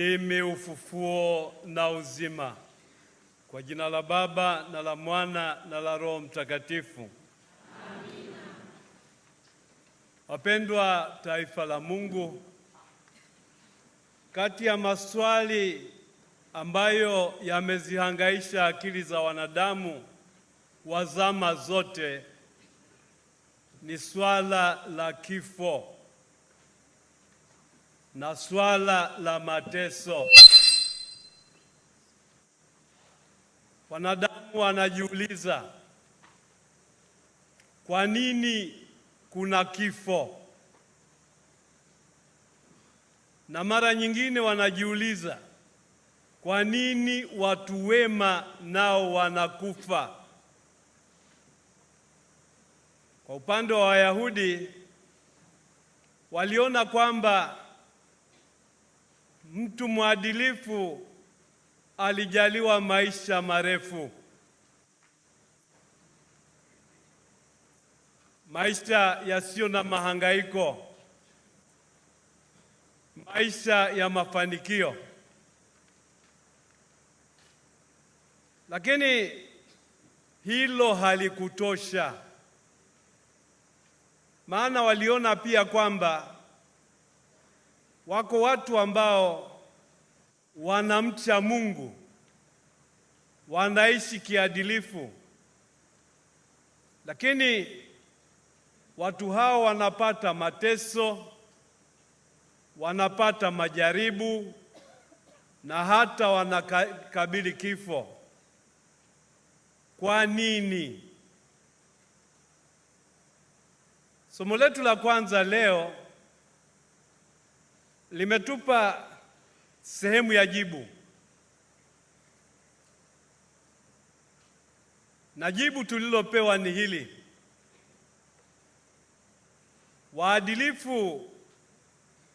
Ndimi ufufuo na uzima. Kwa jina la Baba na la Mwana na la Roho Mtakatifu. Amina. Wapendwa taifa la Mungu, kati ya maswali ambayo yamezihangaisha akili za wanadamu wa zama zote ni swala la kifo na swala la mateso. Wanadamu wanajiuliza, kwa nini kuna kifo? Na mara nyingine wanajiuliza, kwa nini watu wema nao wanakufa? Kwa upande wa Wayahudi waliona kwamba mtu mwadilifu alijaliwa maisha marefu, maisha yasiyo na mahangaiko, maisha ya mafanikio. Lakini hilo halikutosha, maana waliona pia kwamba wako watu ambao wanamcha Mungu, wanaishi kiadilifu, lakini watu hao wanapata mateso, wanapata majaribu na hata wanakabili kifo. Kwa nini? Somo letu la kwanza leo limetupa sehemu ya jibu, na jibu tulilopewa ni hili: waadilifu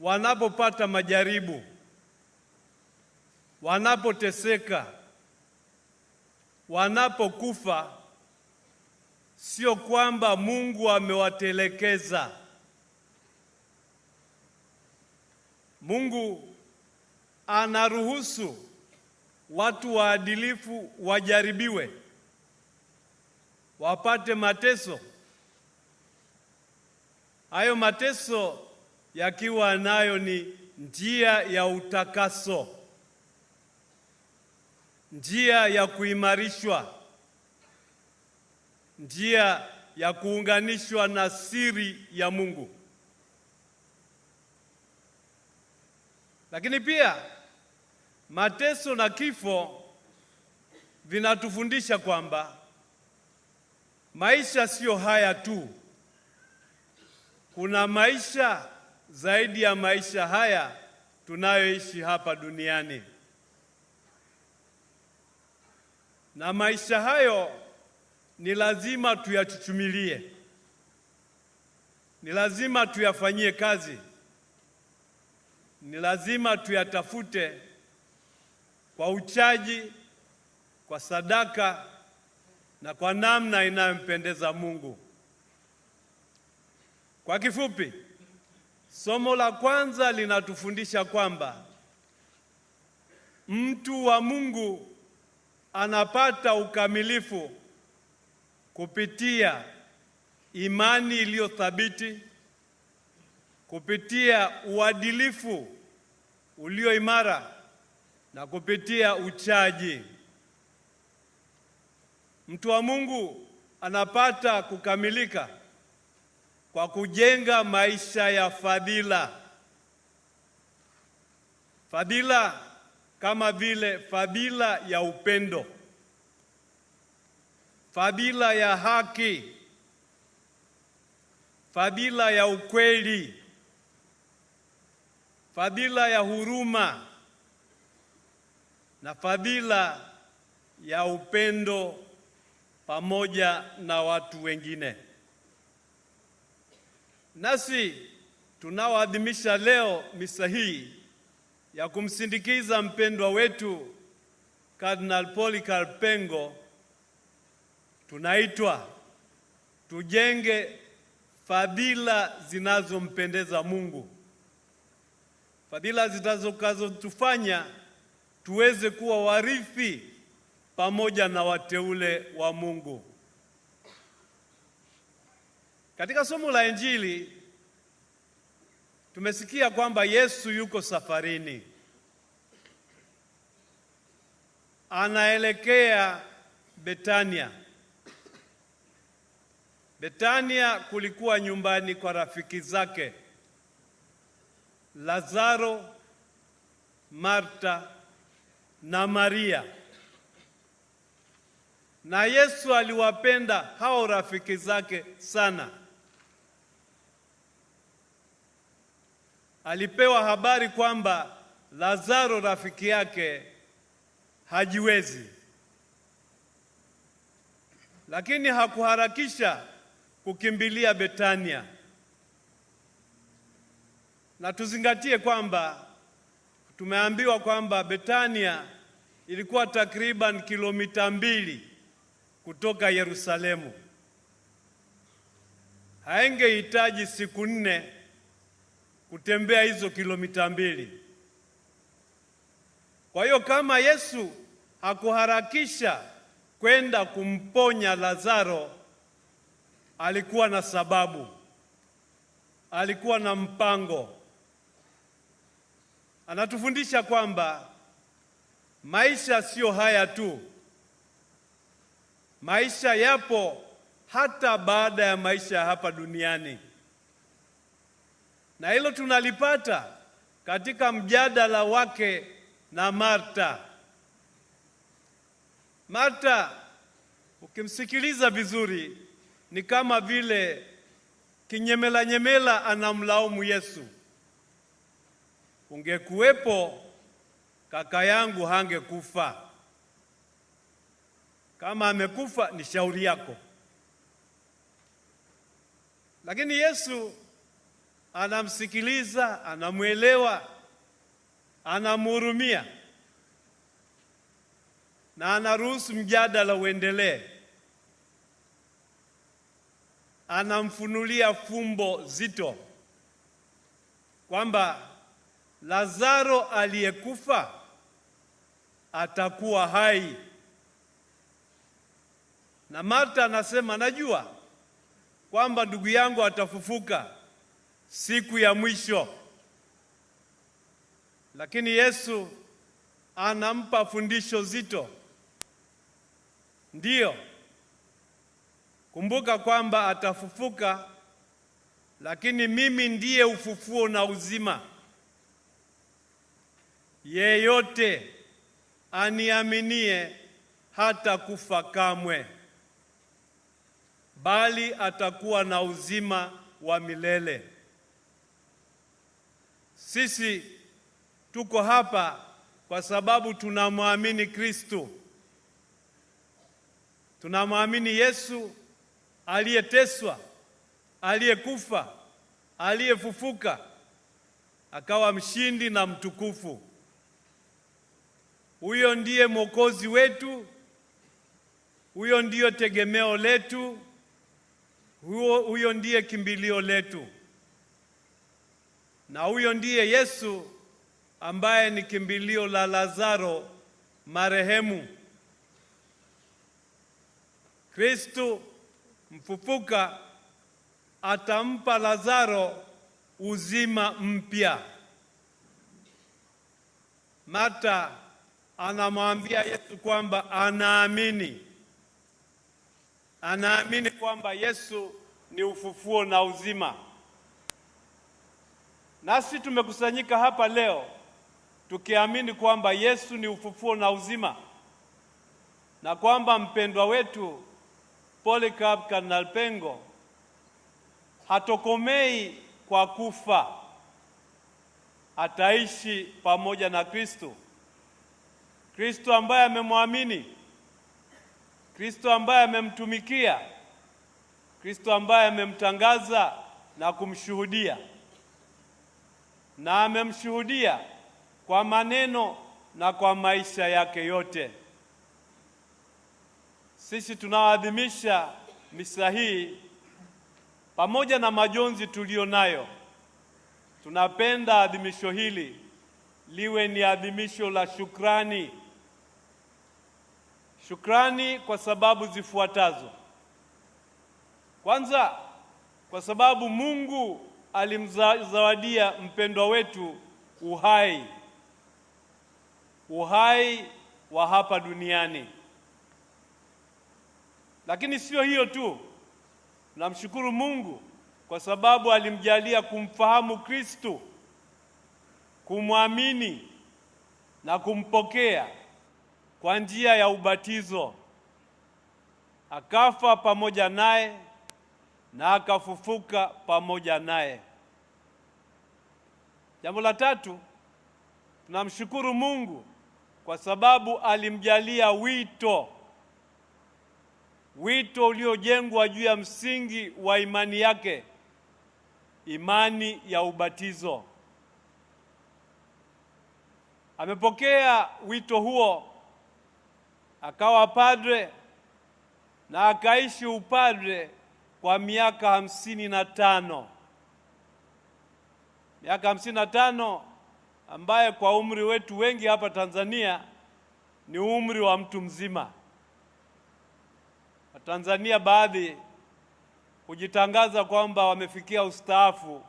wanapopata majaribu, wanapoteseka, wanapokufa, sio kwamba Mungu amewatelekeza. Mungu anaruhusu watu waadilifu wajaribiwe, wapate mateso. Hayo mateso yakiwa nayo ni njia ya utakaso, njia ya kuimarishwa, njia ya kuunganishwa na siri ya Mungu. Lakini pia mateso na kifo vinatufundisha kwamba maisha siyo haya tu. Kuna maisha zaidi ya maisha haya tunayoishi hapa duniani. Na maisha hayo ni lazima tuyachuchumilie. Ni lazima tuyafanyie kazi. Ni lazima tuyatafute kwa uchaji, kwa sadaka na kwa namna inayompendeza Mungu. Kwa kifupi, somo la kwanza linatufundisha kwamba mtu wa Mungu anapata ukamilifu kupitia imani iliyo thabiti, kupitia uadilifu ulio imara na kupitia uchaji. Mtu wa Mungu anapata kukamilika kwa kujenga maisha ya fadhila. Fadhila kama vile fadhila ya upendo, fadhila ya haki, fadhila ya ukweli, fadhila ya huruma na fadhila ya upendo pamoja na watu wengine. Nasi tunaoadhimisha leo misa hii ya kumsindikiza mpendwa wetu Cardinal Polycarp Pengo, tunaitwa tujenge fadhila zinazompendeza Mungu, Fadhila zitakazotufanya tuweze kuwa warithi pamoja na wateule wa Mungu. Katika somo la Injili tumesikia kwamba Yesu yuko safarini, anaelekea Betania. Betania kulikuwa nyumbani kwa rafiki zake Lazaro, Marta na Maria. Na Yesu aliwapenda hao rafiki zake sana. Alipewa habari kwamba Lazaro rafiki yake hajiwezi, lakini hakuharakisha kukimbilia Betania. Na tuzingatie kwamba tumeambiwa kwamba Betania ilikuwa takriban kilomita 2 kutoka Yerusalemu. Haingehitaji siku 4 kutembea hizo kilomita 2. Kwa hiyo kama Yesu hakuharakisha kwenda kumponya Lazaro, alikuwa na sababu, alikuwa na mpango. Anatufundisha kwamba maisha sio haya tu. Maisha yapo hata baada ya maisha hapa duniani. Na hilo tunalipata katika mjadala wake na Marta. Marta, ukimsikiliza vizuri, ni kama vile kinyemela nyemela anamlaumu Yesu. Ungekuwepo kaka yangu hangekufa. Kama amekufa ni shauri yako. Lakini Yesu anamsikiliza, anamwelewa, anamhurumia na anaruhusu mjadala uendelee. Anamfunulia fumbo zito kwamba Lazaro aliyekufa atakuwa hai. Na Marta anasema, najua kwamba ndugu yangu atafufuka siku ya mwisho. Lakini Yesu anampa fundisho zito. Ndiyo, kumbuka kwamba atafufuka, lakini mimi ndiye ufufuo na uzima. Yeyote aniaminie hata kufa kamwe, bali atakuwa na uzima wa milele. Sisi tuko hapa kwa sababu tunamwamini Kristo. Tunamwamini Yesu aliyeteswa, aliyekufa, aliyefufuka, akawa mshindi na mtukufu. Huyo ndiye Mwokozi wetu, huyo ndiyo tegemeo letu, huyo ndiye kimbilio letu. Na huyo ndiye Yesu ambaye ni kimbilio la Lazaro marehemu. Kristo mfufuka atampa Lazaro uzima mpya. Marta anamwambia Yesu kwamba anaamini. Anaamini kwamba Yesu ni ufufuo na uzima. Nasi tumekusanyika hapa leo tukiamini kwamba Yesu ni ufufuo na uzima, na kwamba mpendwa wetu Polycarp Kardinali Pengo hatokomei kwa kufa, ataishi pamoja na Kristo. Kristo ambaye amemwamini, Kristo ambaye amemtumikia, Kristo ambaye amemtangaza na kumshuhudia, na amemshuhudia kwa maneno na kwa maisha yake yote. Sisi tunaoadhimisha misa hii, pamoja na majonzi tulio nayo, tunapenda adhimisho hili liwe ni adhimisho la shukrani. Shukrani kwa sababu zifuatazo. Kwanza, kwa sababu Mungu alimzawadia mpendwa wetu uhai, uhai wa hapa duniani. Lakini sio hiyo tu, namshukuru Mungu kwa sababu alimjalia kumfahamu Kristo, kumwamini na kumpokea kwa njia ya ubatizo. Akafa pamoja naye na akafufuka pamoja naye. Jambo la tatu, tunamshukuru Mungu kwa sababu alimjalia wito, wito uliojengwa juu ya msingi wa imani yake, imani ya ubatizo. Amepokea wito huo, akawa padre na akaishi upadre kwa miaka 55. Miaka 55 ambaye kwa umri wetu wengi hapa Tanzania ni umri wa mtu mzima. Watanzania baadhi hujitangaza kwamba wamefikia ustaafu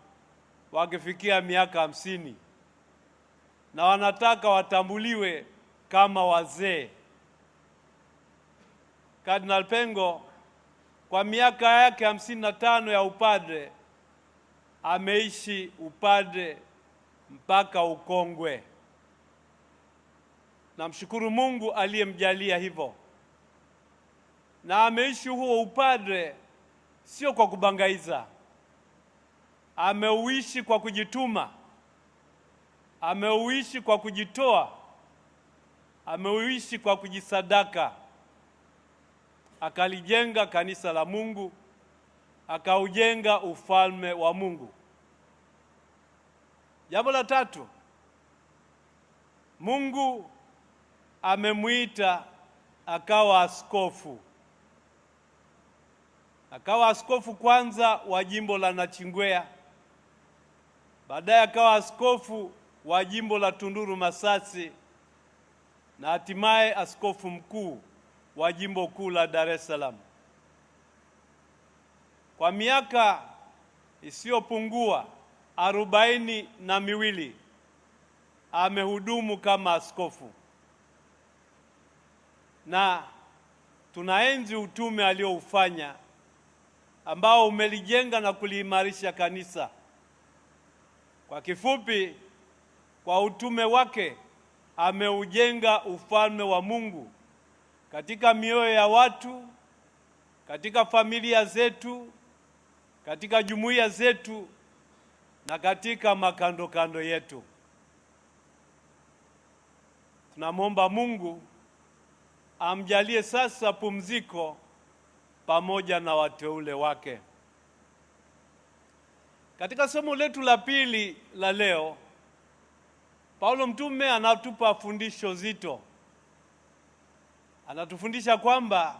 wakifikia miaka 50 na wanataka watambuliwe kama wazee. Kardinal Pengo kwa miaka yake 55 ya upadre ameishi upadre mpaka ukongwe. Namshukuru Mungu aliyemjalia hivyo, na ameishi huo upadre sio kwa kubangaiza, ameuishi kwa kujituma, ameuishi kwa kujitoa, ameuishi kwa kujisadaka. Akalijenga kanisa la Mungu, akaujenga ufalme wa Mungu. Jambo la tatu, Mungu amemwita akawa askofu. Akawa askofu kwanza wa jimbo la Nachingwea, baadaye akawa askofu wa jimbo la Tunduru Masasi, na hatimaye askofu mkuu wa jimbo kuu la Dar es Salaam. Kwa miaka isiyopungua 42 amehudumu kama askofu, na tunaenzi utume alioufanya ambao umelijenga na kuliimarisha kanisa. Kwa kifupi, kwa utume wake ameujenga ufalme wa Mungu katika mioyo ya watu, katika familia zetu, katika jumuiya zetu na katika makando kando yetu. Tunamwomba Mungu amjalie sasa pumziko pamoja na wateule wake. Katika somo letu la pili la leo, Paulo mtume anatupa fundisho zito. Anatufundisha kwamba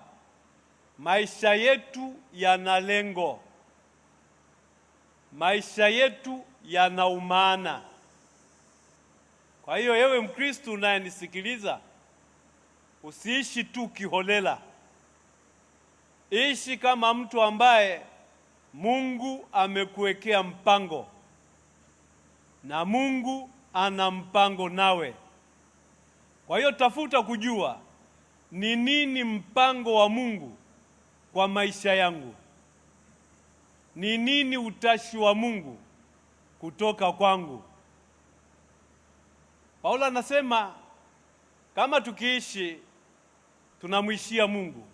maisha yetu yana lengo, maisha yetu yana umaana. Kwa hiyo yewe Mkristo unayenisikiliza, usiishi tu kiholela. Ishi kama mtu ambaye Mungu amekuwekea mpango na Mungu ana mpango nawe. Kwa hiyo tafuta kujua ni nini mpango wa Mungu kwa maisha yangu, ni nini utashi wa Mungu kutoka kwangu. Paulo anasema kama tukiishi tunamwishia Mungu,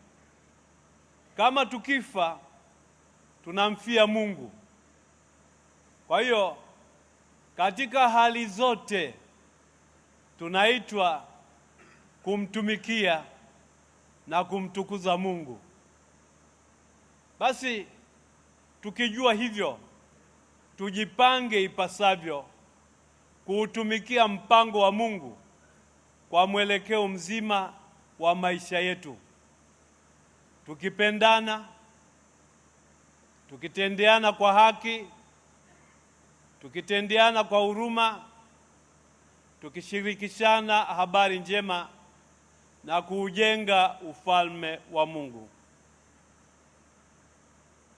kama tukifa tunamfia Mungu. Kwa hiyo katika hali zote tunaitwa kumtumikia na kumtukuza Mungu. Basi tukijua hivyo, tujipange ipasavyo kuutumikia mpango wa Mungu kwa mwelekeo mzima wa maisha yetu, tukipendana, tukitendeana kwa haki, tukitendeana kwa huruma, tukishirikishana habari njema na kuujenga ufalme wa Mungu.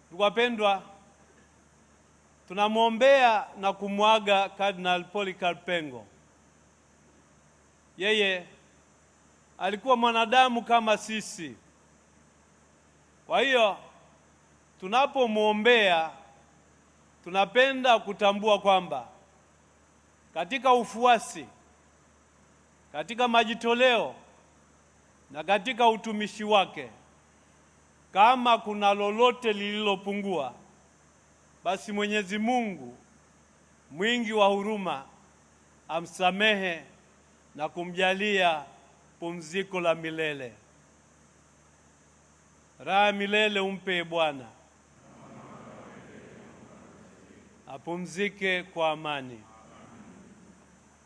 Ndugu wapendwa, tunamwombea na kumwaga Cardinal Polycarp Pengo. Yeye alikuwa mwanadamu kama sisi. Kwa hiyo tunapomwombea tunapenda kutambua kwamba katika ufuasi, katika majitoleo na katika utumishi wake, kama kuna lolote lililopungua, basi Mwenyezi Mungu mwingi wa huruma amsamehe na kumjalia pumziko la milele. Raha milele umpe Bwana, apumzike kwa amani.